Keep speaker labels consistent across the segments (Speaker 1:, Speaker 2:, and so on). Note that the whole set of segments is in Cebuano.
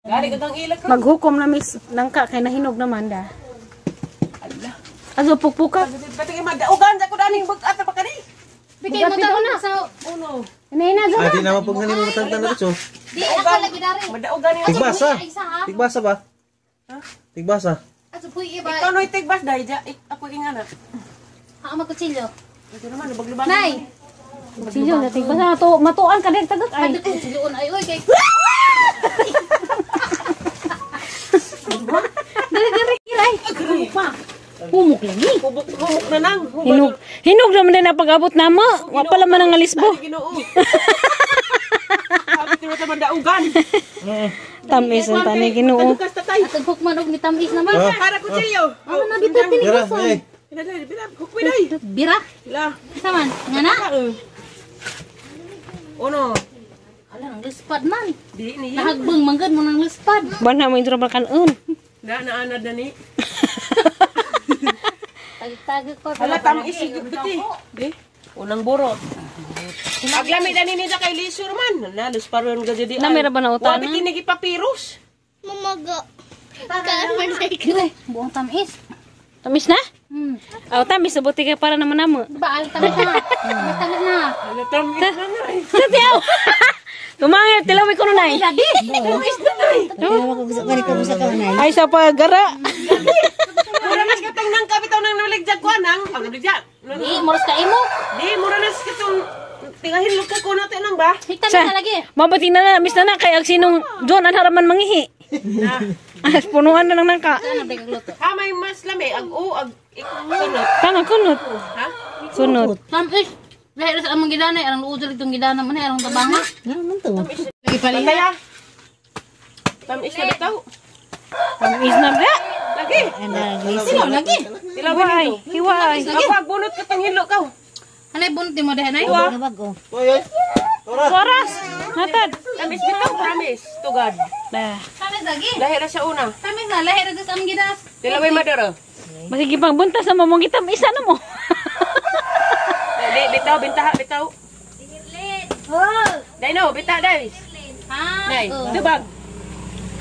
Speaker 1: Gani ka kang ilak.
Speaker 2: Maghukom na mis nangka kay nahinog naman da. Azo pukpuka.
Speaker 1: Pati kay madaugan sa ko daning bug-at pa kani.
Speaker 3: Bigay mo taon na sa
Speaker 1: Uno.
Speaker 2: Hinahina zo.
Speaker 4: Ah, di naman pag nani mo matanta na ito.
Speaker 3: Di ako lagi dari.
Speaker 1: Madaugan ni.
Speaker 4: Tigbasa.
Speaker 3: Ay, isa ha.
Speaker 4: Tigbasa ba? Tigbasa.
Speaker 3: Ato puy iba.
Speaker 1: Ikaw noy tigbas dai ja. Ako ingana.
Speaker 3: Ha magkutsilyo.
Speaker 1: Ito naman nabaglubang.
Speaker 3: Nay.
Speaker 2: Siyo na tigba sa to matuan ka din tagak ay.
Speaker 3: Ato kutsilyoon ay oy kay.
Speaker 2: Dali dali ay. Pa. Humok lagi.
Speaker 1: Hubok humok na nang.
Speaker 2: Hinog. Hinog naman din na pag-abot namo. Wa pa laman ang alisbo.
Speaker 1: Ginoo. Sabi ko na madaugan.
Speaker 2: Tamis ang tani Ginoo.
Speaker 1: Tadukas tatay.
Speaker 3: Atong hukman og mitamis naman.
Speaker 4: Ah.
Speaker 1: Para kutsilyo.
Speaker 3: Ano na bitaw
Speaker 4: Dira,
Speaker 3: tinigasan?
Speaker 4: ay.
Speaker 1: Pinadai, bira, hukmi dai.
Speaker 3: Bira.
Speaker 1: La.
Speaker 3: Isa man. Nga na.
Speaker 1: Uno.
Speaker 3: Ala nang lispad man.
Speaker 1: Di ni.
Speaker 3: Nahagbang manggad mo nang lispad.
Speaker 2: Ban na mo intro kanon.
Speaker 1: Na naanad na ni.
Speaker 3: Tagtagag ko.
Speaker 1: Hala tamis gyud pati. Di. Unang burot. Aglami na ni nila kay Lisur man. Na lusparon ga jadi.
Speaker 2: Na, meron ba na utana?
Speaker 1: Wa bitin gipapiros.
Speaker 5: Mamaga. Kaan man sa
Speaker 3: Dire, buong tamis.
Speaker 2: Tamis na?
Speaker 3: Hmm.
Speaker 2: Aw tamis sa buti kay para naman namo.
Speaker 3: Ba, al tamis na. May tamis na.
Speaker 1: Hala tamis na na.
Speaker 2: Tatiaw. Tumangit tilawi ko nunay.
Speaker 3: Lagi.
Speaker 2: Ay sa pagara.
Speaker 1: Mura nas katong nang kapitaw nang naligja ko nang. Ang naligja.
Speaker 3: Di, moros ka imo.
Speaker 1: Di mura nas katong tingahin luko ko natin nang ba.
Speaker 3: Hitamis na lagi.
Speaker 2: Mabati na na, miss na na kay ag sinong John ang haraman mangihi.
Speaker 1: Na.
Speaker 2: As punuan na lang nangka.
Speaker 3: Ano ba gluto?
Speaker 1: Ha may mas lami ag o ag ikunot.
Speaker 2: Tanga kunot.
Speaker 1: Ha?
Speaker 2: Kunot.
Speaker 3: Tamis. Lahi ra sa among gidana, arang luod ra itong gidana man, arang tabanga. Lagi pala.
Speaker 1: Kaya tamis na bitaw.
Speaker 2: Tamis na ba?
Speaker 1: Lagi.
Speaker 3: Sino lagi?
Speaker 1: Tilawi
Speaker 2: Hiway. Hiway.
Speaker 1: Ako ag bunot katong hilo ka.
Speaker 3: Hanay bunot mo dahil nay.
Speaker 4: Oy, oy. Tora.
Speaker 2: Oras. Natad.
Speaker 1: Tamis bitaw, promise to God.
Speaker 2: Dah.
Speaker 3: Tamis lagi.
Speaker 1: Lahi ra siya una.
Speaker 3: Tamis na lahi ra sa among gidas.
Speaker 1: Tilaway madara.
Speaker 2: Masige pang buntas na mo mong gitam isa na mo.
Speaker 1: Di bitaw bintaha bitaw.
Speaker 3: Oh.
Speaker 1: Dai no, bitaw dai.
Speaker 3: Ha.
Speaker 1: Dai, tubag.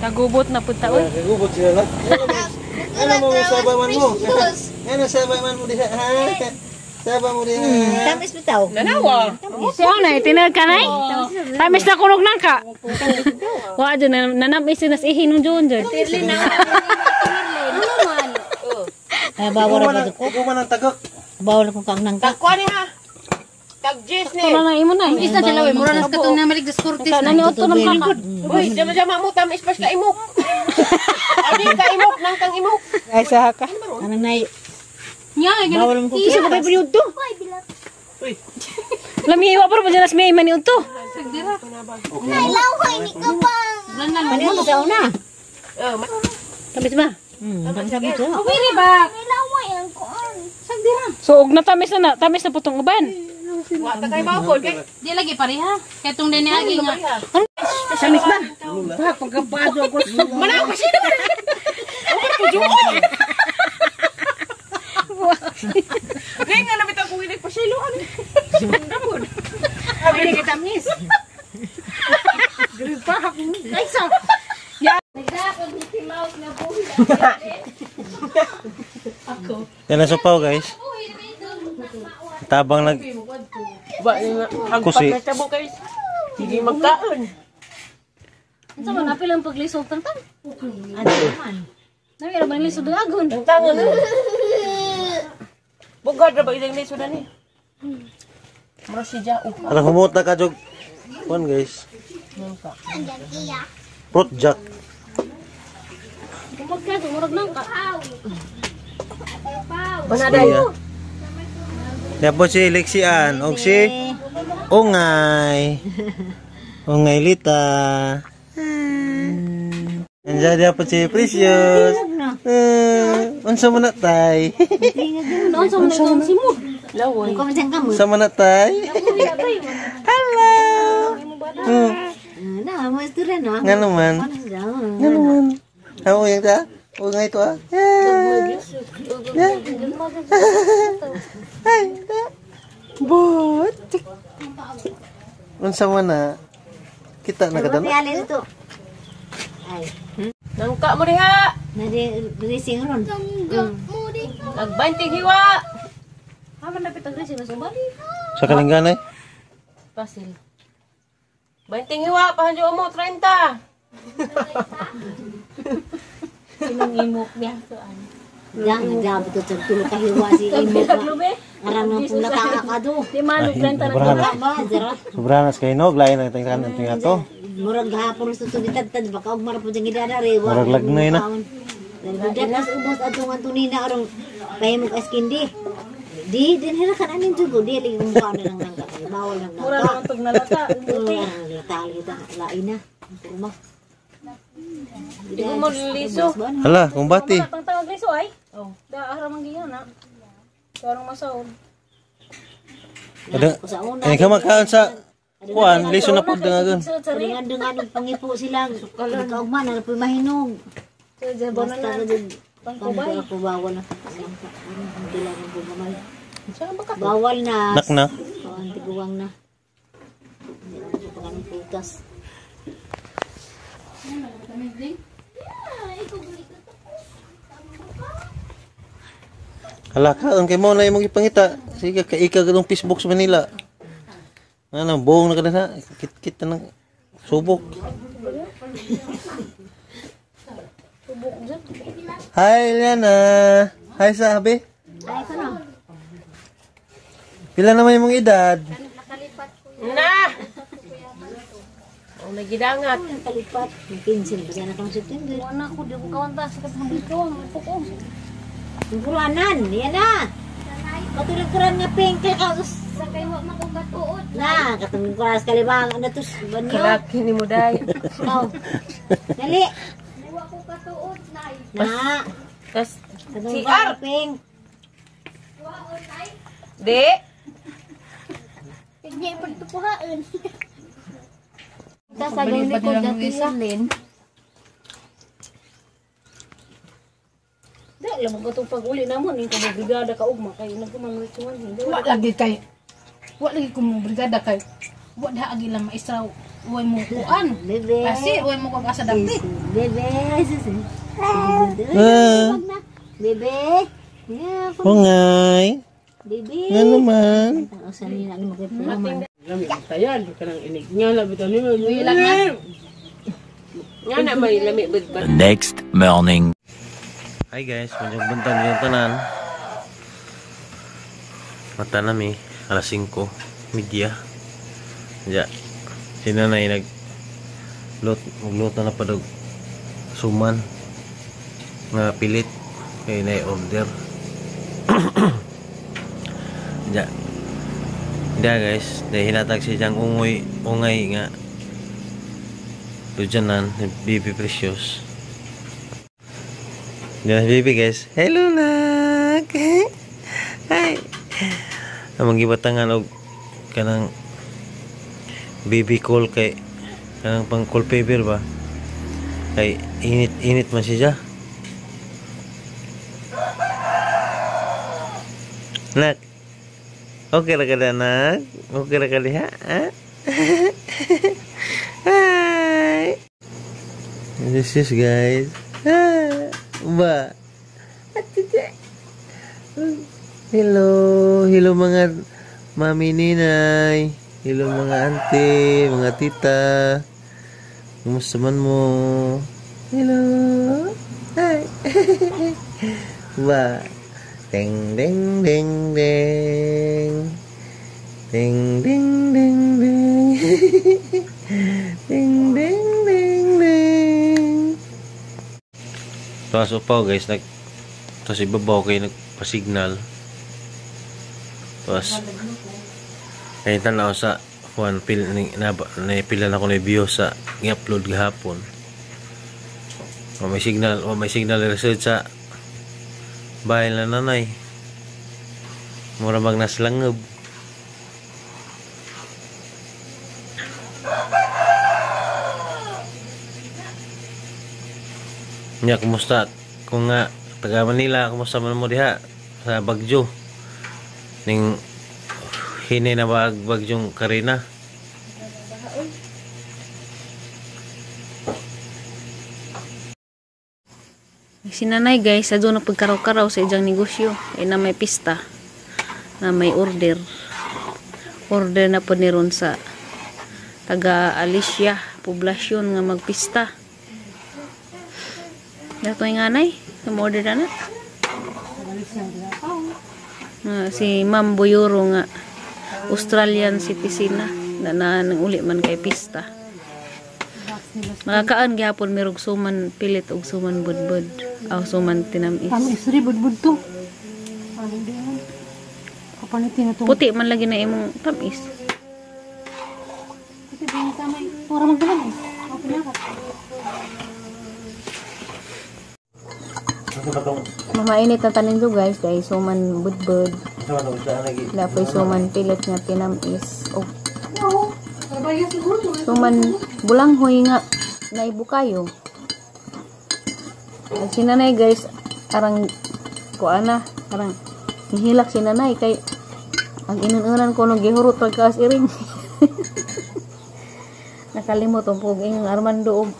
Speaker 2: Kagubot na punta oy.
Speaker 4: Kagubot sila na. Ano mo sabay man mo? Ano sabay man mo diha? Ha? Sabay mo diha.
Speaker 5: Tamis bitaw.
Speaker 1: Nanawa.
Speaker 2: Siya na tinag kanay. Tamis na kunog nangka. Wa dyan nanamis na sa ihi nung John dyan.
Speaker 3: Ano man?
Speaker 5: Bawal
Speaker 4: Ikaw
Speaker 5: ba ko?
Speaker 4: Ikaw man ang tagak.
Speaker 5: Bawal akong kang nangka.
Speaker 1: Tagkuan ni ha. Tag-jis ni.
Speaker 2: Wala na imo na.
Speaker 3: Tamis na sila we, mura nas katong namalig sa kurtis
Speaker 2: Kana
Speaker 3: na.
Speaker 2: ni Otto ng kaka.
Speaker 1: Uy, jama-jama mo tamis pas ka imok. Adi ka imok nang kang imok.
Speaker 2: Ay sa ka.
Speaker 5: Anang nay?
Speaker 3: Nya,
Speaker 5: Bawal mo kong Isa ka pa period to.
Speaker 1: Uy,
Speaker 2: Lami wa pero dyan may man ni Otto.
Speaker 5: Paano mo sa una?
Speaker 1: oh,
Speaker 2: Tamis ba?
Speaker 5: Tamis bitaw.
Speaker 3: Wili ba?
Speaker 2: So og natamis na na, tamis na putong uban.
Speaker 1: wa ta kay bawol kay.
Speaker 3: Di lagi pareha. Kay tong dini agi nga.
Speaker 2: Tamis ba?
Speaker 1: Manaw kasi naman. Upat ko juon. Ngay nga na bitaw kung hindi pasilo ano. Damon.
Speaker 2: Ay tamis.
Speaker 4: Yan ang sopaw, guys. Tabang nag
Speaker 1: Ba nga
Speaker 4: Kusi.
Speaker 1: hagpat na tabo guys. Sige magkaon.
Speaker 3: Unsa man apil ang paglisod tang tang?
Speaker 5: Ano man?
Speaker 3: Nami ra bang lisod agon.
Speaker 1: Ang tangan. Bugad ra ba ilang liso na ni? Mura si Jao.
Speaker 4: Parang humuta ka jog. Kuan guys. Fruit jack.
Speaker 3: Kumag ka murag nang ka.
Speaker 4: Kuya. Yan po si Lexian og si Ungay. Ungay Lita. Andiyan diya po si Precious. Eh, unsa man na tay?
Speaker 3: Unsa man itong simod?
Speaker 1: Laway.
Speaker 5: Kung saan ka mo?
Speaker 4: Unsa man na tay? Hello.
Speaker 5: Na, mo istorya na.
Speaker 4: Nga naman. Nga naman. Ako yung ta? Ungay to ah. Yeah. Yeah. Ay, ta. Bot. Unsa man na? Kita na kada na.
Speaker 5: Ano ito? Ay.
Speaker 1: Nangka mo diha.
Speaker 5: Nadi dressing ron.
Speaker 1: Nagbanting hiwa.
Speaker 3: Haman dapat ang dressing sa bali.
Speaker 4: Sa kalingganay?
Speaker 1: Pasil. Banting hiwa pahanjo mo 30.
Speaker 3: Sinong imok niya so an.
Speaker 5: Yang dapat to sa tulo ka hiwa si imo. Arang nang pula ka do.
Speaker 2: Di man planta na
Speaker 4: Sobrahan na.
Speaker 5: Ba jara.
Speaker 4: Sobrahan na sa kahinog. Lain na itong kanan itong ato.
Speaker 5: Murag gahapon sa tugitad baka og mara pud ang gidadare wa.
Speaker 4: Murag lagnoy na.
Speaker 5: Dadas ubos atong Antonina arong pahimog askindi. Di din hira kan anin jugo di lagi mukha na lang nangka. Bawal nang
Speaker 2: Mura naman tog nalata.
Speaker 5: Buti. Tali ta lain na. Kurma.
Speaker 1: Di ko mo liso.
Speaker 4: Hala, kumbati.
Speaker 2: Pang tawag liso ay. Oh. Da ahra man giyan na. Karong masaw.
Speaker 4: Ada,
Speaker 5: Sa una.
Speaker 4: eh, kamakaon sa kuan, liso na pud dangagon.
Speaker 5: Dengan dengan pangipo silang. Nagkaugma na po mahinog. Basta na din. Pangkubay. Ako bawal na. Hindi lang ang bugamay. Bawal na.
Speaker 4: Nak na.
Speaker 5: Oo, ang tiguang na. Hindi na po panganong prutas.
Speaker 4: Hala, kaon kay mo na imong ipangita. Sige, kay ikaw katong Facebook sa Manila. Ano, buong na ka na. Kit-kit na ng subok. Hi, Liana. Hi, sabi.
Speaker 5: Ay, ko na.
Speaker 4: Pila naman imong edad?
Speaker 1: Na. Ang nagidangat.
Speaker 5: Ang kalipat. May 15 ba sana kang September?
Speaker 3: Wala ko di ko kawanta sa katong ko, pukong.
Speaker 5: Ang kuranan, yan na. Katulad kuran nga pink ka.
Speaker 3: Sa kay wa man kong gatuod.
Speaker 5: Na, katulad kuran sa kalibang. Ano to? Banyo.
Speaker 1: Kalaki ni mo day.
Speaker 5: Oh. Dali.
Speaker 3: Wa ko katuod nay.
Speaker 5: Na.
Speaker 1: Tas
Speaker 5: Katulad
Speaker 1: CR.
Speaker 5: kuran pink.
Speaker 1: Di.
Speaker 3: Hindi pagtukuhaan. Ta sa gani ko dati lin.
Speaker 2: Di alam mo katong pag-uli namon ning ka brigada ka ugma kay nagkuman hindi.
Speaker 3: Wa lagi kay wa lagi ko mo brigada kay wa da agi lang maestra uway mo kuan.
Speaker 5: Bebe.
Speaker 3: Kasi uway mo kag asa dapit.
Speaker 5: Bebe.
Speaker 4: Ah,
Speaker 5: Bebe. Yeah,
Speaker 4: ungay.
Speaker 5: bebe.
Speaker 4: Nga naman.
Speaker 5: Ang sanina ni magpapalaman.
Speaker 3: Wilag na.
Speaker 1: Nga na may lami bud
Speaker 6: The next morning.
Speaker 4: Hi guys, manyong buntan yung tanan. Mata nami, alas 5, media. Ya. Si nanay nag lot magluto na padog suman nga pilit kay na order. Ya. Ya guys, dahil hinatag si Jang ungoy ungay nga Lujanan, Baby Precious. Yan baby guys. Hello nak. Hi. Among gibatangan og kanang baby call kay kanang pang call paper ba. Kay init-init man siya. Nak. Okay ra ka na, nak? Okay ra ka diha? Ha? Hi. This is guys. Ah, ba. Hello, hello mga mami ninay. Hello mga auntie, mga tita. Kumusta man mo? Hello. Hi. Ba. Ding ding ding ding. Ding ding ding ding. Ding ding ding ding. Tapos upaw guys, nag tapos ibabaw kayo nagpa-signal. Tapos ay tanaw sa kuan pil ni na, pila na ko na view sa gi-upload gahapon. O may signal, o may signal result sa bahay na nanay. Mura bang naslangab. Nya kumusta? Kung nga taga Manila, kumusta man mo diha sa Bagyo? Ning hini na ba ang Bagyong Karina?
Speaker 2: Si nanay guys, sa doon pagkaraw-karaw sa ijang negosyo. Ay na may pista. Na may order. Order na po ni ron sa taga Alicia, poblasyon nga magpista. Dato yung anay, order na na. Nga, si Ma'am Boyoro nga Australian citizen na na na nang uli man kay pista. Makakaan gihapon mirog suman pilit og suman budbud aw suman tinamis.
Speaker 3: Isri budbud to. Ano di yan? Kapalitin na to.
Speaker 2: Puti man lagi na imong tamis.
Speaker 3: Puti ba yung tamay? Para magdalan eh. Okay na ako.
Speaker 4: Ano ba tong
Speaker 2: Mamainit na tanin do guys kay suman budbud,
Speaker 4: ano ba tong saan lagi?
Speaker 2: lapoy suman pilit nga tinamis og
Speaker 3: No. Trabayo siguro.
Speaker 2: suman bulanghoy nga naibukayo. At si nanay guys, arang kuana, arang nihilak si nanay kay ang inununan ko nung gihurot pagkaas iring. Nakalimot ang pug ing Armando og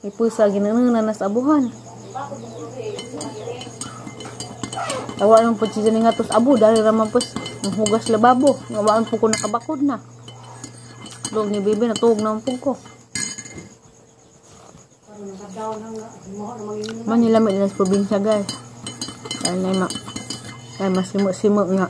Speaker 2: ipusa ginununan na sa abuhan. Awa man pud siya nga tos abo dali ra man pus hugas lababo. Awaan po ko nakabakod na. Dog ni bibi natuog na ang pug ko. Manila may sa probinsya guys. Dahil na ma ay mas simo-simo nga.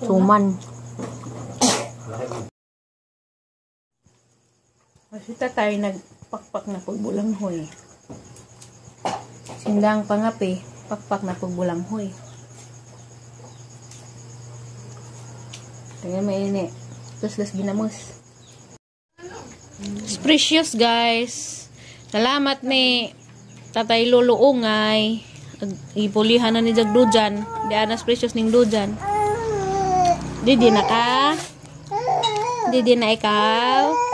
Speaker 2: Suman. Kasi tayo nagpakpak na pagbulanghoy. Sindang pangape, pakpak na pagbulanghoy. Kaya may ini. Tapos las ginamos. It's precious guys. Salamat ni Tatay Lolo Ungay. Ipulihan na ni Jag Dujan. Di anas precious ning Dujan. Didi na ka? Didi na ikaw?